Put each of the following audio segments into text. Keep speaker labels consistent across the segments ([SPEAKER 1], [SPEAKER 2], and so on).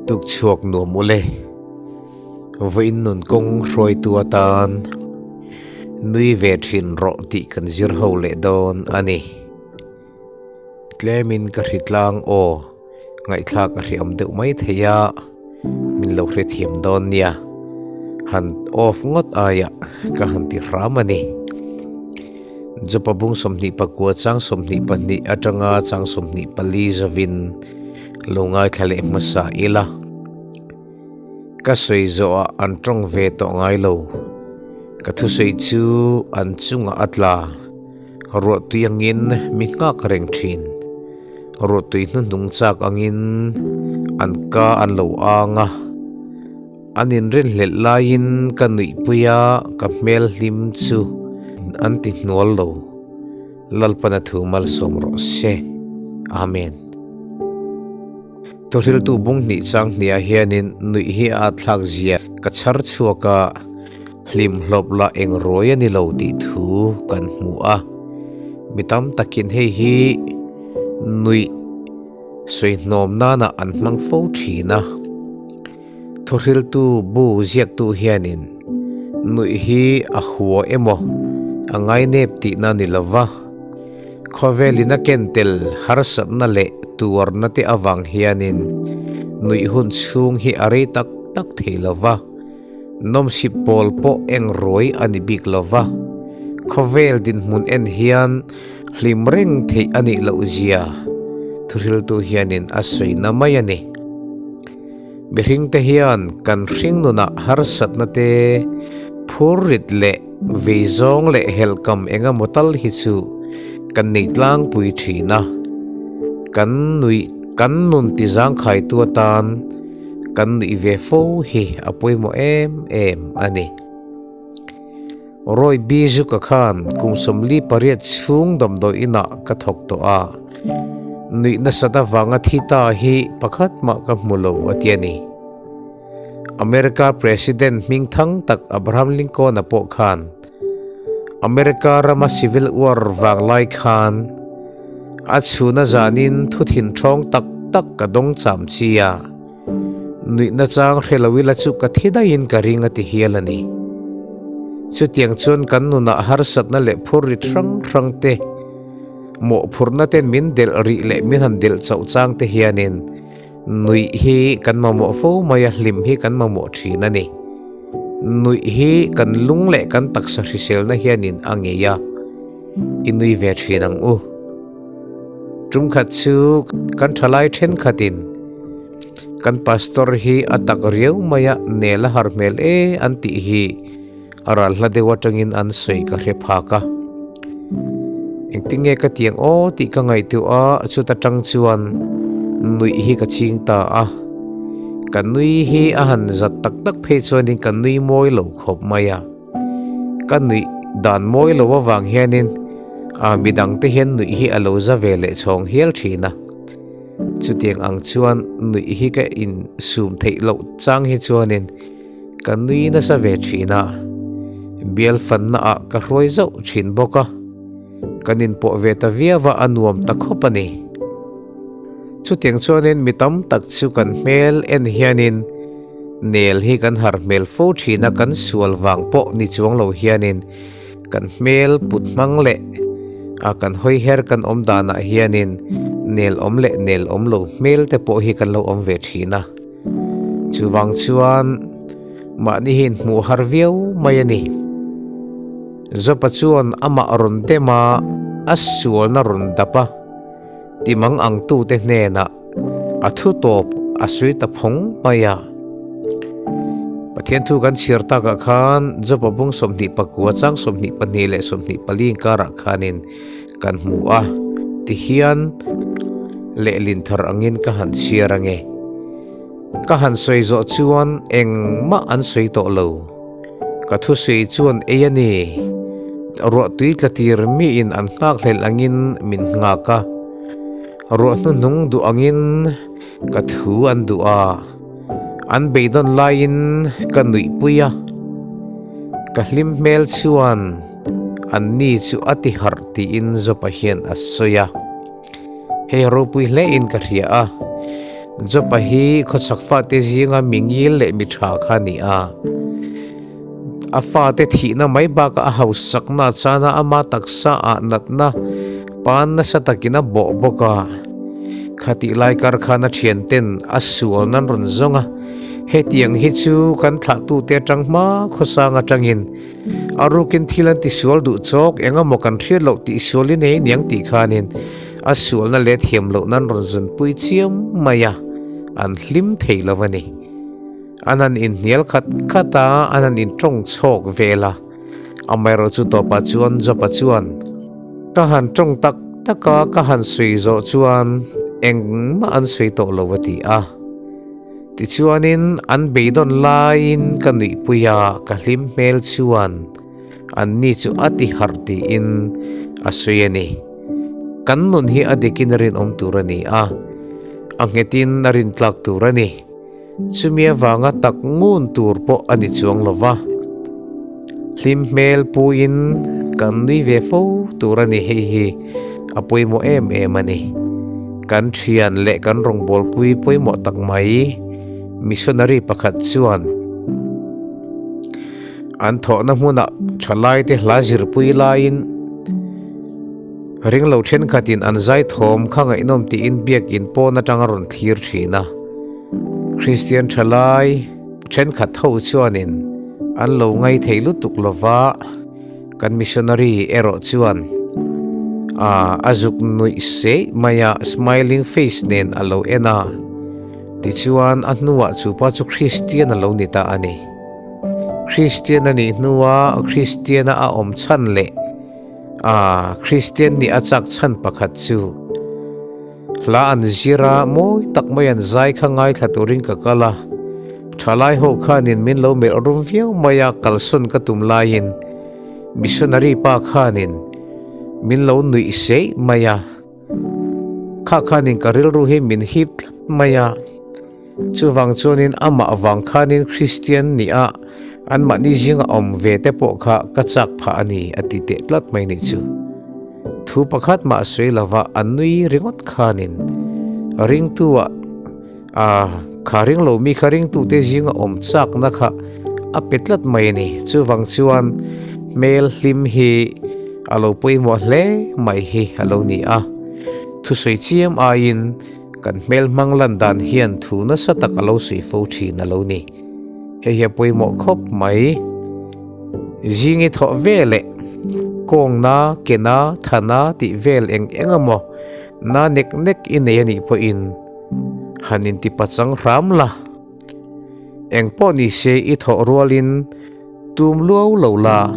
[SPEAKER 1] Tuk chhuak nuam ule. Vawiin nun kawng hruaitu atan nui ve thin rawh tih kan zir ho leh dawn a ni. Tlemin ka hritlang aw, ngaihthlak a hriam deuh mai thei a, min lo hrethiam dawn nia. Han off ngawt aia ka han ti hram a ni. Jopa bung 24 chang 22 atanga chang 24 zavin lo ngaithla leh hmasa ila. Ka sawi zawhah an tawng ve tawh ngai lo. Ka thusawi chu an chungah a tla. Ruahtui angin mi nghak reng thin. Ruahtui hnuhnung chak angin an ka an lo ang a. An inrinhlelh laiin ka nuihpui a, ka hmel hlim chu an ti hnual lo. Lalpana thu malsawm rawh se. Amen. Thuhriltu bung hnih chang hniah hianin nuih hi a thlak zia ka chhar chhuak a, hlim hlawp lah eng ruai a ni lo tih thu kan hmu a. Mi tam takin hei hi nuih sawihnawm nana an hmang fo thin a. Thuhriltu bu ziaktu hianin nuih hi a hua emaw a ngainep tihna ni lova, khawvelin a ken tel harsatna leh tuarna te avang hianin nuih hun chhung hi a rei tak tak thei lova, nawmsip pawl pawh eng ruai a ni bik lova, khawvel dinhmun en hian hlim reng theih a nih loh zia thuhriltu hianin a sawina mai a ni. Mihringte hian kan hring nunah harsatna te, phurrit leh veizawng leh helhkam eng emaw tal hi chu kan nei tlangpui thin a. Kan nuih kan nun tizangkhaitu atan kan nuih ve fo hi a pawimawh em em a ni. Roy Bizuka khan kum 48 chhung damdawi inah ka thawk tawh a, nuih nasat avanga thi ta hi pakhat mah ka hmu lo a ti a ni. America President hming thang tak Abraham Lincoln-a pawh khan America rama Civil War vang lai khan a chhuna zanin thu thinthawng tak tak ka dawng cham chi a. Nuihna chang hre lo ila chu ka thi daihin ka ring a ti hial a ni. Chutiang chuan kan nunah harsatna leh phurrit hrang hrang te, mawhphurhna ten min delh rih leh min han delh chauh chang te hianin nuih hi kan mamawh fo mai a, hlim hi kan mamawh thin a ni. Nuih hi kan lung leh kan taksa hriselna hianin a ngei a, i nui ve thin ang u. Tumkhat chu kan thalai thenkhatin kan pastor hi a tak riau mai a, nel a har hmel e an tih hi a ral hla deuh atangin an sawi ka hre phak a. Engtinge ka tiang aw tih ka ngaihtuah a, chuta tang chuan nuih hi ka ching ta a. Ka nui hi a han zat tak tak phei chuanin ka nui mawi lo khawp mai a. Ka nuih dan mawi lo avang hianin a midang te hian nuih hi a lo za ve leh chhawng hial thin a. Chutiang ang chuan nuih hi ka insum theih loh chang hi chuanin ka nui nasa ve thin a. Bial fanna ah ka hruai zauh thin bawk a. Kan inpawh ve ta viau a, a nuam ta khawp a ni. Chutiang chuanin mi tam tak chu kan hmel en hianin nel hi kan har hmel fo thin a, kan sual vang pawh ni chuang lo hianin kan hmel put hmang leh a kan hawi her kan awm danah hianin nel awm leh nel awm lo hmel te pawh hi kan lo awm ve thin a. Chuvang chuan mahni hi inhmuh har viau mai a ni. Zopa chuan amah rawn dem a, a sualna rawn dap a. Timang angtute hnenah a thu tawp a sawi ta phawng mai a. Pathian thu kan chhiar takah khan Job-a bung 29 chang 22 leh 24 inkarah khanin kan hmu a, tihian lehlin thar angin ka han chhiar ange. Ka han sawi zawh chuan engmah an sawi tawh lo. Ka thusawi chuan ei a ni. Ruahtui tla tir miin an nghakhlelh angin min nghak a. Ruah hnuhnung duh angin ka thu an duh a. An beidawn laiin ka nuihpui a. Ka hlim hmel chuan an ni chu a ti harh tiin Jopa hian a sawi a. Hei ropui hle in ka hria a. Job-a hi khawchhak fate zinga mi ngil leh mi tha kha a ni a. A fate thihna mai bakah a hausakna chana ama taksa ah natna pan nasa takin a bawh bawk a. Khatih lai kar khan a thianten a sual nan rawn zawng a, hetiang hi chu kan thlahtute atang hma khawsang atangin a rukin thil an tisual duh chawk eng emaw kan hriat loh tihsual i nei aniang tih khanin a sualna leh thiam loh nan rawn zunpui chiam mai a, an hlim thei lo a ni. An han inhnial khat khat a, an han intawng chhawk vel a. Amaherawhchu tawpah chuan Job-a chuan, Ka han tawng tak tak a, ka han sawi zawh chuan engmah an sawi tawh lo a ti a. Tichuanin an beidawn laiin ka nuihpui a, ka hlim hmel chuan anni chu a ti harh tiin a sawi a ni. Kan nun hi a dikin a rinawm tur a ni a, a nghetin a rintlak tur a ni. Chumi avanga tak ngun tur pawh a ni chuang lo va, hlim hmel puiin kan nui ve fo tur a ni hei hi a pawimawh em em a ni. Kan thian leh kan rawngbawlpui pawimawh tak mai missionary pakhat chuan an thawhna hmunah thalaite hla zirpui laiin Ringlo thenkhatin an zaithawm kha ngaihnawm tiin biakinn pawn atang a rawn thlir thin a. Kristian thalai thenkhat ho chuanin an lo ngai thei lutuk lova, kan missionary erawh chuan a a zuk nuih seih mai a, smiling face nen a lo en a. Tichuan a hnuah chupa chu Kristian a lo ni ta a ni. Kristian a nih hnua Kristiana a awm chhan leh A Kristian nih a chak chhan pakhat chu hla an zir a, mawi tak mai an zai kha ngaithla turin ka kal a, thalai ho khanin min lo melh rum viau mai a, kalsawn ka tum laiin missionary pa khanin min lo nuih seih mai a, kha khanin ka rilru hi min hip tlat mai a. Chuvang chuanin amah vang khanin Kristian nih a anmahni zinga awm ve te pawh kha ka chak phah a ni a ti teh tlat mai nih chu. Thu pakhat mah sawi lova a nui ringawt khanin ringtu ah a kha ring lo mi kha ringtute zinga awm chakna kha a pe tlat mai a ni. Chuvang chuan hmel hlim hi a lo pawimawh hle mai hi a lo ni a. Thusawi chiam aiin Kan hmel hmang lan dan hian thu nasa tak a lo sawi fo thin a lo ni. Hei hi a pawimawh khawp mai. Zingi thawh ve leh kawngna, kena, thana tih vel eng eng emaw na nek nek i nei a nih pawhin han inti pachang hram la. Eng pawh ni se i thawh rualin tum luau lo la,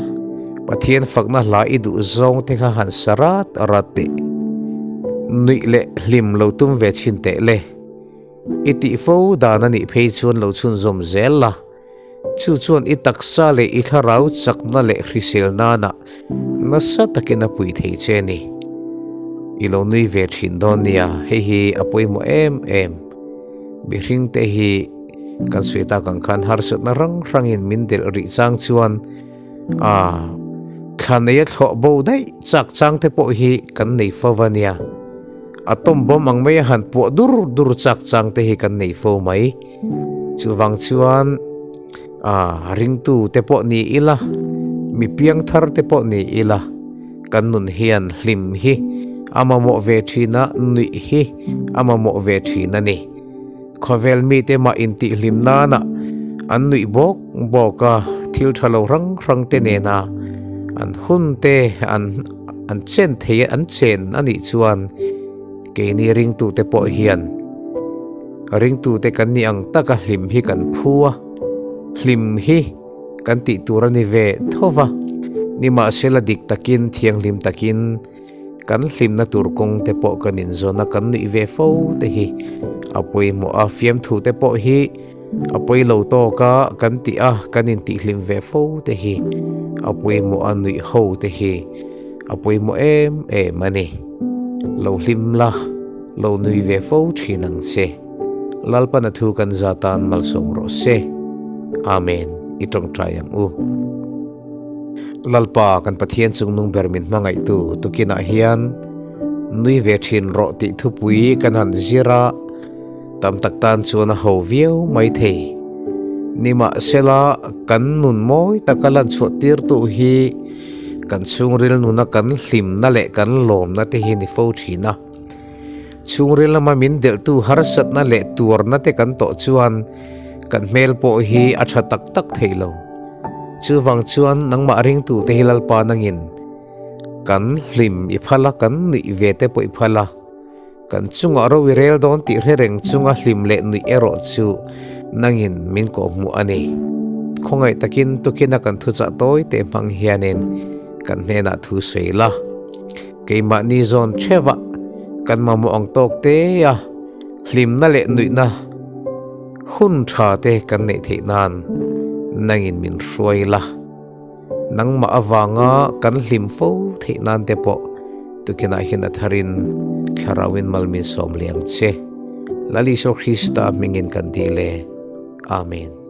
[SPEAKER 1] Pathian fakna hla i duh zawng te kha han sa rat rat teh. Nuih leh hlim lo tum ve chhin teh le. I tih fo dan a nih phei chuan lo chhunzawm zel la, chu chuan i taksa leh i thlarau chakna leh hrisel nana nasa takin a pui thei che ni. I lo nui ve thin dawn nia, hei hi a pawimawh em em. Mihring te hi kan sawi tak ang khan harsatna hrang hrangin min delh rih chang chuan a thla neia thlawh bo daih chak chang te pawh hi kan nei fo a nia. A tawm bawm ang mai a han puah dur dur chak chang te hi kan nei fo mai. Chuvang chuan a ringtu te pawh ni ila, mi piangthar te pawh ni ila, kan nun hian hlim hi a mamawh ve thin a, nuih hi a mamawh ve thin a ni. Khawvel mite mah intihhlim nana an nuih bawk bawk a, thil tha lo hrang hrang te nena an hun te an an chen thei an chen a nih chuan keini ringtute pawh hian ringtute kan nih ang taka hlim hi kan phu a, hlim hi kan tih tur a ni ve tho va, nimahsela dik takin thianghlim takin Kan hlimna tur kawng te pawh kan inzawn a, kan nuih ve fo te hi a pawimawh a, fiamthu te pawh hi a pawi lo tawk a, kan tih a, kan intihhlim ve fo te hi a pawimawh a, nuih ho te hi a pawimawh em em a ni. Lo hlim la, lo nui ve fo thin ang che. Lalpana thu kan za tan malsawm rawh se. Amen. I tawngtai ang u. Lalpa kan Pathian chungnung ber min hmangaihtu tukinah hian nui ve thin rawh tih thupui kan han zir a, Tam tak tan chuan a ho viau mai thei. Nimahsela, kan nun mawi taka lan chhuah tirtu hi kan chhungril nuna kan hlimna leh kan lawmna te hi ni fo thin a. Chhungril lama min delhtu harsatna leh tuarna te kan tawh chuan kan hmel pawh hi a tha tak tak thei lo. Chuvang chuan nangmah ringtute hi Lalpa nangin kan hlim i phal a, kan nuih ve te pawh i phal a. Kan chungah ro i rel dawn tih hre reng chunga hlim leh nuih erawh chu nangin min kawhhmuh a ni. Khawngaih takin tukina kan thuchah tawi teh hmang hianin kan hnenah thu sawi la. Keimahni zawn theuhah kan mamawh ang tawk te a, hlimna leh nuihna hun tha te kan neih theih nan nangin min hruai la. Nangmah avanga kan hlim fo theih nan te pawh tukinah hian a tharin Thlarauin mal min sawm liang che. Lal Isua Krista hmingin kan dil e. Amen.